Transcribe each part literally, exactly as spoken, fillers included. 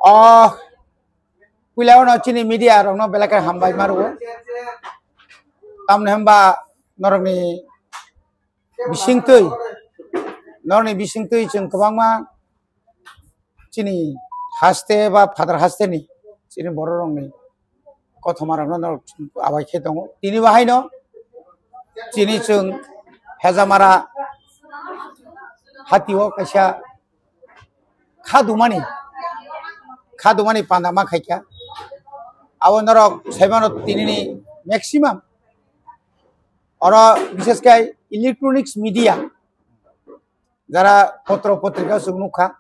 O puila ono chini media rokno belai khe hambai ma rwo. Tamni hwnba norokni bisingtwi, norokni bisingtwi chwng kwbangma chini haste ba phadar haste ni chini borok rokni kothoma rokno norok abai khe tongo. Tini bo haino chini chwng Hejamara hatio kaisa khadumani, khadumani panda ma khaikha. Abo norok saimano tinini maximum oro bishesh khai electronics media jara potro potrika chwng nukha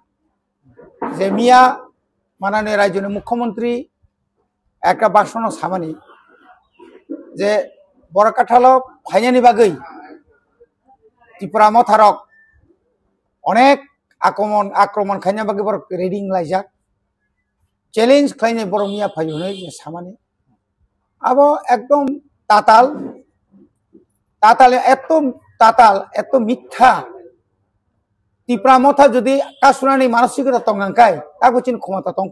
je miya manani rajyoni mukhyamantri ekta bhasono samani je borok kathalo phainani bagwi Tipra motharok onek akromon, akromon khaina bagwi borok ready wnglaijak, challenge khlainai borok miya phai hwnwi je samani. Abo ekdom tatal, tatal, eto tatal, eto mitha. Tipra motha jodi kasunani manosikota tongkha khe, tabo chini khomota tong.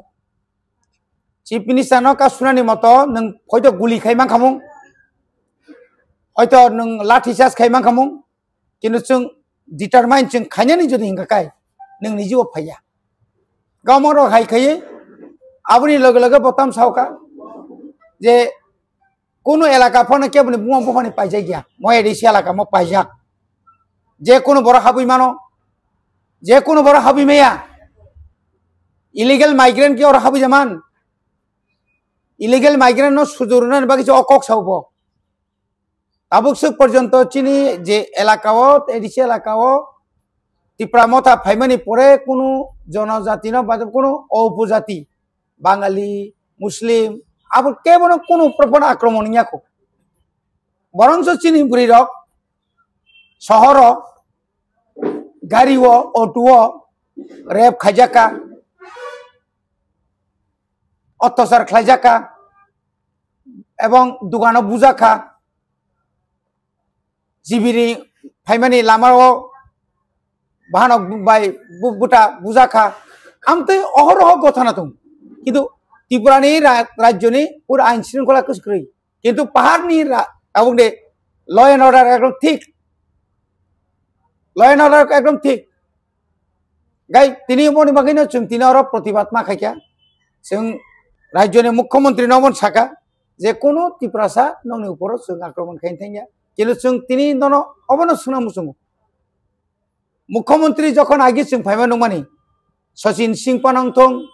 Chief Minister no kasunani moto nwng hoito guli khai mankhamung, hoito nwng lathi charge khai mankhamung, kintu chwng determine chwng khainani jodi hingka kai, nwng nijibo phaiya. Gamo rok hai khaiye, aboni loge loge bo tam saoka je kunu elaka phano keboni buma buphani paijak ya, mo A D C elaka mo paijak. Je kunu borok habwi mano, je kunu borok habwi maya. Illegal migrant ki oro habwi jaman? Illegal migrant no sujurunani bagwi se o kok sao bo. Tabuk swk porjonto chini je elaka o, A D C elaka o Tipra motha phaimani pore kunu jonojati no ba kunu upojati, Bangali, Muslim, abo kebono kunu propan akromon wngya kho. Borongso chini bwrwi rok sohoro, gari o, auto o rape khaijaka, ottachar khlaijaka, ebong dugano bujakha, jibiri phaimani lamao bahanok bai bu-, buta bujakha, amtwi ohoroho gothana tong. Kintu Tripurani ra-, rajyoni pura ain shringkhola kwskwrwi. Kintu paharni ra-, tabuk de law and order ekdom thik. Law and order ekdom thik. Gai tini boni bagwino chwng tini oro protibad ma khaikha. Chwng rajyoni mukhyamantri no omono saka je kono Tiprasa nokni uporo chwng akromon khaina thangya. Kintu chwng tini nono obono swngna muchungo. Mukhyamantri jokhon agi chwng phaima nukmani, Sachin Singh pano wngthung,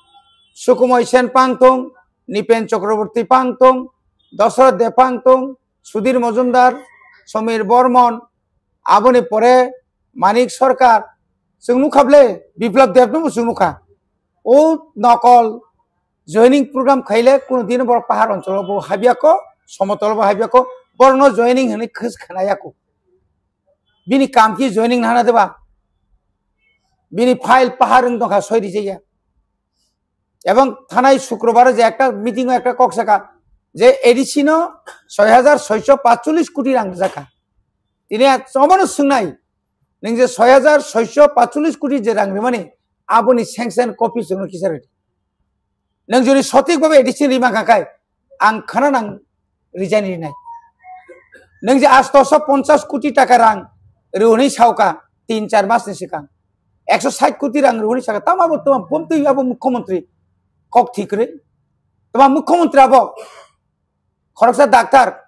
Sukumoy Sen pano wngthung, Nipen Chakraborty pano wngthung, Dasarath Deb pano wngthung, Sudhir Majumdar, Samir Barman, aboni pore Manik Sarkar, chwng nukha ble, Biplab Deb no bo chwng nukha. O nokol joining program khaile kuno dino borok pahar oncholo bo habya kho, somotolo bo habya kho, borokno joining hwnwi khwj khnaya kho. Bini kam ki joining nana deba. Bini file pahar wng tongkha soi rijaya. Ebong thanai Sukrobar je ekta meeting o ekta kok saka je A D C no soi hajar soiso pachchollish koti rang rijaka. Tini obono swngnai, nwng je soi hajar soiso pachchollish koti je rang rimani aboni sanction copy chwngno kisa rwdi. Nwng jodi sothik bhabe A D C rima kha khai, ang khana nang resign rinai. Nwng je astoso ponchas koti taka rang rihorni saoka tin char mas ni swkang, ekso sait koti rang rihorni saka, tamo abo tamo bomtwi abo mukhyamantri kok thik rwi, tamo mukhyamantri abo khoroksa daktar,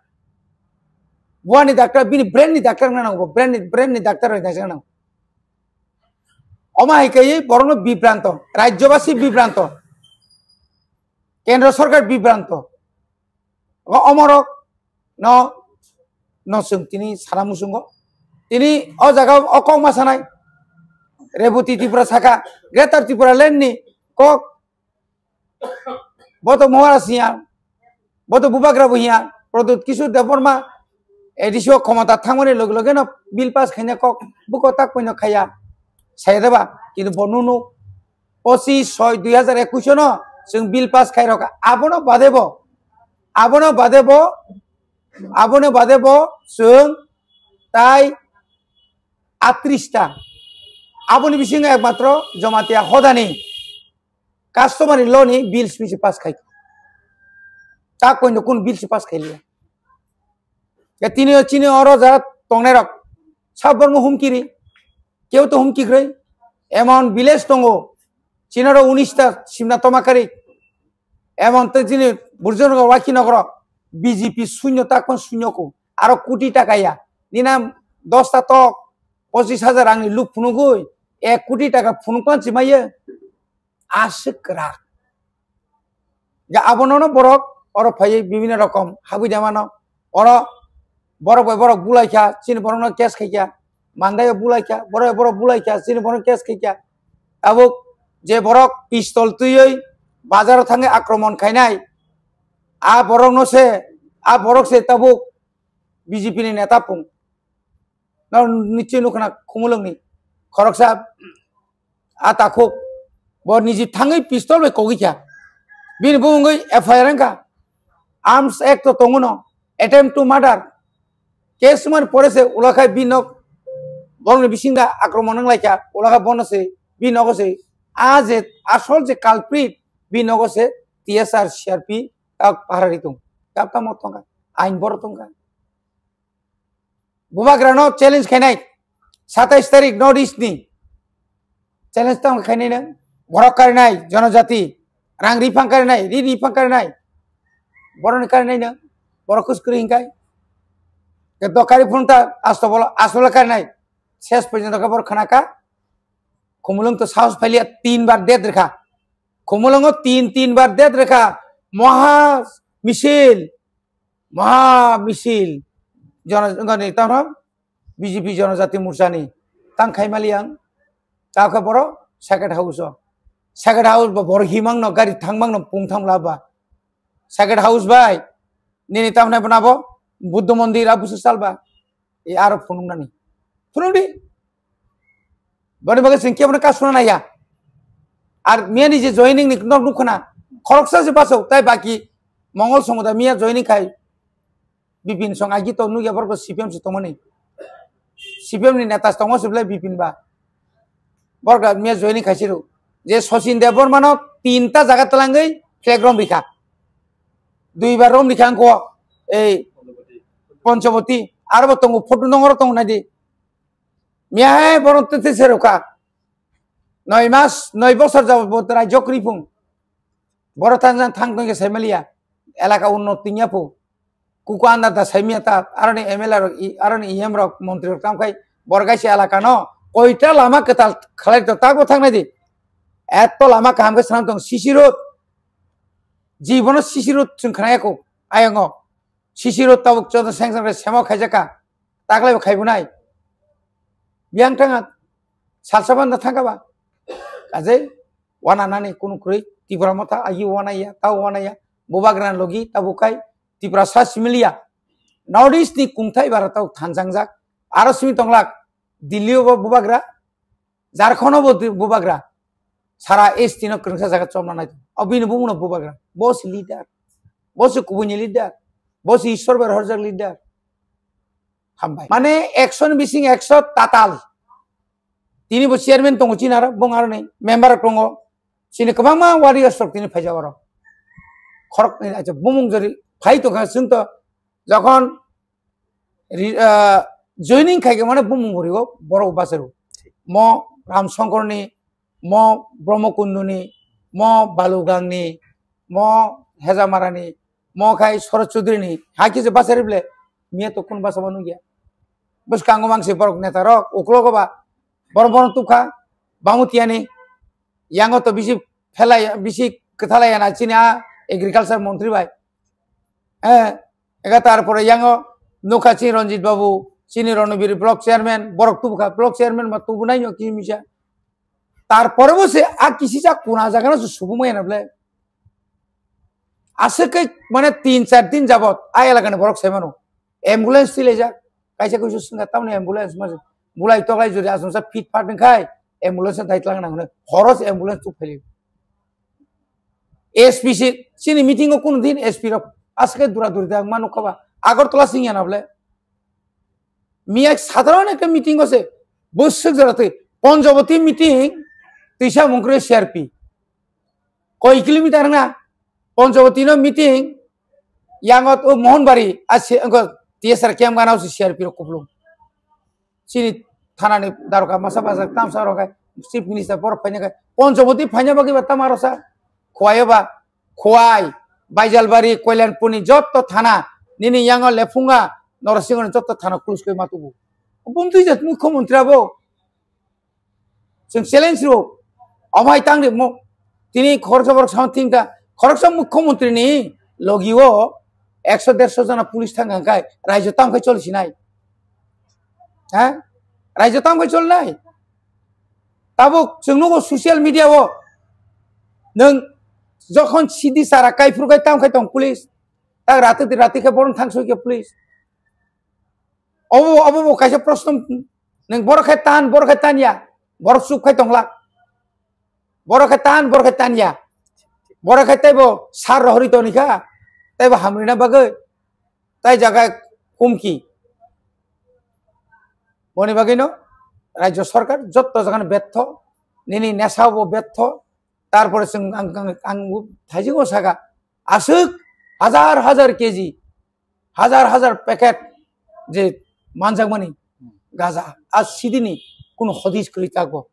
buani daktar, bini brain ni daktar wngna nango, brain ni, brain ni daktar rwi naijak nango. Omo hai kaiwi borokno bibranto, rajyobasi bibranto, kendro sorkar bibranto. Omo, omorok no, no chwng tini sana muchungo. Tini o jaga o kok ma sanai. Reboti Tripura saka, Greater Tripura land ni kok Bo to Maharaj hiya, bo to Bubagra bo hiya, Pradyut Kishore Debbarma A D C o khomota thangmani loge loge no bill pass khaina kok, buko tak poino khaya, saya deba, kintu bo nunu pochis soi dui hajar ekush no chwng bill pass khai rokha, abono bade bo, abono bade bo, abono bade bo chwng tai atris ta, aboni bisingo ekmatro Jamatia hodani Customary law ni bills bisi pass khai. Ta koino kun bills pass khai liya. Ya tini, chini oro jara tongnai rok. Sab bormo humki ri. Keu to humki khroi. Emon village tongo. Chinaro unis ta simna toma kari. Emon te chini burjun wakhi nokro. B J P sunyo ta kon sunyo ko. Aro kuti taka ya. Nina dos ta tok. Pochis hajar rangni luk phunugui. Ek kuti taka phunuk pan chimaye. Aswk kwrak. Ja abono no borok oro phaiwi bibinno rokom habwi de mano. Oro borok bai borok bulai kha, chini borokno case khai kha. Mandaio bulai kha, borok bai borok bulai kha, chini borokno case khai kha. Tabuk je borok pistol twiwi bazaro thangwi akromon khainai, a borokno se, a borok se tabuk B J P ni neta pung. No niche nukhna Khumulwngni khoroksa a takhuk bo niji thangwi pistol bai kogwi kha. Bini bumungwi F I R wngkha. Arms Act to tongo no, attempt to murder. Case man pore se ulakhai bi nok borokni bisingda akromon wng lai kha. Ulakha bono se bi nogo se a je asol je culprit bi nogo se T S R C R P tak pahara ritung. Kap tamo tongkha. Ain boro tongkha. Bubagrano challenge khainai satais tarik North East ni. Challenge tong khainai nang. Borok karinai, jonojati. Rang ripang karinai, ri ripang karinai. Boroni karinai nang. Borok kus kuri hingkai. Ke dokari phunta asto bolo, asto bolo karinai. Ses porjonto ke borok khanaka. Khumulwng to sahos phailiya tin bar death rekha. Khumulwngo tin, tin bar death rekha. Moha misil. Maha misil jono-, wngkha ni tamo B J P Jonojati Morcha ni tang khai mali ang. Tao khe boro Second House o. Second House bo boro himang no gari thangmang no pung thang laba. Second House bai nini tamo nai bo Buddha Mondir a busu salba. E aro phunuk nani. Phunuk di. Boni bagwi chwng kebono kasuna naiya. Ar miyani je joining ni nok nukhuna khoroksa se basao tai baki Mongol Somoda miya joining khai Bipin song agi to nugya borok C P M se tongmani. C P M ni neta tongo se belai Bipin ba. Borok miya joining khai siru. Je Sachin Debbarma no tinta jaga twlangwi flag rom rikha. Duibar rom rikha angko ei Ponchaboti. Aro bo tongo photo nongoro tongo naidi. Miya hai borok tete serukha. Noi mas, noi bosor jabo bo rajyo kripung. Borok thang thang tongya saimaliya. Elaka unnoti ya po. Kuku anda da saimiya ta, aroni M L A rok, i-, aroni E M rok, montri rok tam khai, borok kaisa elaka no, koita lama kwtal khalai to, tago thangnai di. Etto lama kaham khe swnam tong, C C road. Jibono C C road chwng khnaya ko, ayongo. C C road tabuk chodo seng seng semo khaijaka. Taklai bo khaibunai. Biyang thanga, salsa banda thangka ba. Ajai, wana nani kunu kroi, Tipra motha, agi wana ya, tau wana ya, bubagra logi, tabukai, Tipra sa similiya. North East ni kungthai bara tau thanjangjak. Aro simi tonglak, Delhi o bo bubagra, Jharkhand o bo di-, bubagra. Sara S T no kwrwngsa jaga chomna nai. O bini bumuno bubagra. Bo si leader. Bo si kubuni leader. Bo si Ishwar bai horjak leader. Hambai. Mane ekso ni bising ekso tatal. Tini bo chairman tongo chini aro, bung aro ni member tongo. Chini kwbangma warriors rok tini phaijak oro. Khorok ni acha bumung jori phai tongkha chwng to jokhon ri-, ah, joining khai mane bumung bo rigo borok bacharu. Mo Ram Shankar ni, mo Brahma Kundu ni, mo Balugang ni, mo Hejamara ni, mo khai Shorod Chaudhary ni, hai khe je bachari ble, miya to kun basa bo nugya. Bwskango mang se borok neta rok, uklogo ba, borok borok tukha, Bamutiya ni, yango to bisi phelai, bisi kwthalai ya na chini a agriculture montri bai. Eh, ega tarpore yango nukha chini Ranjit Babu, chini Ranabir block chairman, borok tubukha block chairman ma tubunai no kisi misa. Tarpore bo se a kisi ja kuna jaga no se subumai na ble. Aswk khe mane tin char din jabot a elaka ni borok sai mano. Ambulance thwi laijak. Kaisa kuisu swngkha tamni ambulance ma bulai toklai jodi asongsa fit fat wngkhai ambulance dai tlang nang hwnwi. Horo se ambulance tuk phai. S P se chini meeting o kunu din S P rok aswk khe dura duri da ma nukha ba. Agartala singya na ble. Miya sadharon ekta meeting ose, bwswk jora twi, Panchawati meeting, twisa mung kwrwi C R P. Koi kilometer na? Ponchoboti no meeting, yangot o Mohonbari, a se, ngo T S R camp gana o se C R P rok kuplung. Chini thana ni daroga masa bajak tamsa rok hai, chief minister borok phaina khai, Ponchoboti phaina bagwi ba tama rok sa, Khowai o ba, Khowai, Baijalbari, Koilanpur ni jotto thana, nini yango Lephunga, Norosingoni jotto thana close koi matugo. Bumtwi jat mukhyamantri abo. Chwng challenge rw. Omo hai tang rimo. Tini khoroksa borok samung thing kha. Khoroksa mukhyamantri ni logi o ekso derso jona police thang kha khai. Raijo tam khai choli sinai. Ha? Raijo tam khai choli nai. Tabuk chwng nugo social media o. Nwng jokhon sidi sara kai phuru khai tam khai tong police. Tak rati rati khe borom thang soi khe police. Obo, obo bo kaisa proshno. Nwng borok khe tan, borok khe tan ya. Borok chup khai tongla. Borok khe tan, borok khe tan ya. Borok khe teibo sar rohori toni kha. Teibo hamrina bagwi. Tai jaga humki. Boni bagwi no rajyo sarkar jotto jaga no betho. Nini nesa bo betho. Tarpore chwng ang, ang, ang thaisingo saka. Aswk hajar hajar K G. Hajar hajar packet je manjakmani gaja, a sidini kunu hodis kwrwi chakbo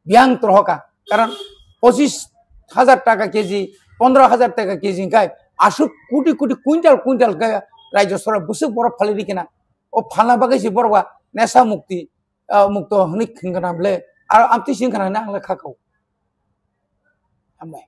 biyang trohoka, karon pochis hajar taka K G, pondro hajar taka K G hwnkhe aswk koti koti quintal quintal khe rajyo sorkar bwswk borok phalwi rikhe na. O phalna bagwi se borok ba nesa mukti, ah, mukto hwnwi khwngkha na ble, aro amtwi se wngkha na hwnwi ang le kha kau. Hambai.